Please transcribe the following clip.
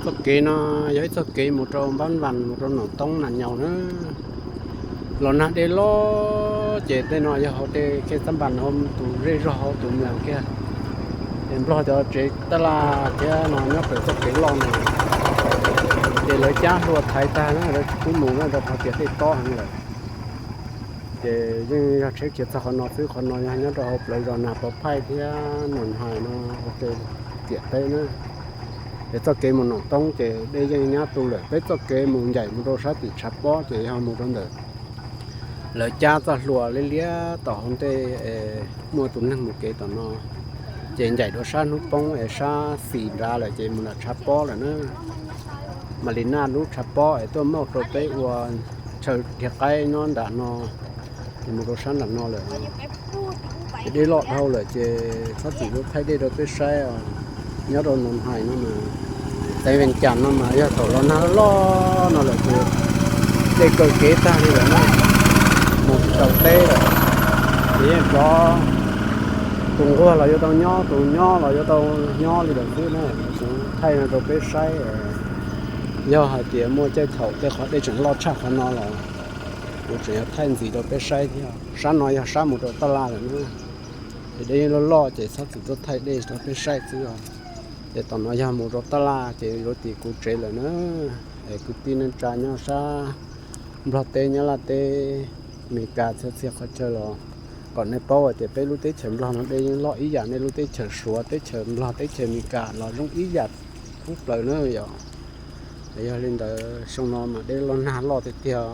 Txoj kev no yog ib txoj kev mus rau Npab Vas mus rau Nom Toob Nas Nyaus na. Los nag dej loj ces tej no yog hauv tej Khej Xab Npas hauv tus zej zog hauv tus mws kiag. Ces Nplog cov tsev tab laj thiab no nyob pem txoj kev loj no. Ces lawv cab hlua thaiv tag na, lawv tsis pub mus na rau qhov tias dej tob heev lawm. Ces yeej yog tsheb khiav txog qhov no xwb, qhov no yog nyob rau hauv plawv zos Nas Pov Phaij thiab Nom Hais no ua ke ciam teb na. Ces txoj kev mus Nom Toob ces dej yeej nyab tu lawm, peb txoj kev mus ncaim mus rau sab tim tshav pob ces yog mus rau ntawm lawv cab txoj hlua liab liab tom hauv ntej, muaj tus neeg mus kev tom no. Ces ncaim rau sab hnub poob es sab xis nrad lawm ces mus nram tshav pob lawm na. Mas li naj lub tshav pob es tuaj muaj rau peb ua chaw dhia qaib nyob nram no, ces mus rau sab nram no lawm. Ces dej loj dhau lawm ces txhob txwm tuaj thaij dej rau peb saib os. Nyob rau Nom Hais no mas, txeev Vees Cas no mas yog thaum los nag loj no lawm ces dej kaw kev tag li lawm na, mus tsis tau teb lawm. Ces yeej cov tus nquag los yuav tau nyob, tus nyob los yuav tau nyob li lawm xwb na. Kuv thaij no rau peb saib, yog hais tias muaj caij thaum tej qhov dej tseem loj tshaj qhov no los kuv tseem yuav thaij ntxiv rau peb saib thiab. Sab no yog sab mus rau tab laj lawm na. Ces dej yeej loj loj ces txhob txwm tuaj thaij dej rau peb saib xwb os. Ces tom no yog mus rau tab laj ces yuav tim kuv tsev lawm na. Es kwv tij neej tsa nyob sab Nplog teb, Nyab Laj teb, Amelikas txhia txhia qhov chaw los kom nej paub hais tias peb lub teb chaws Nplog no dej yeej loj ib yam nej lub teb chaws Suav, teb chaws Nplog, teb chaws Amelikas los zoo ib yam khub plaws na yom. Yog li ntawd xyoo no mas dej loj nag loj tiag tiag.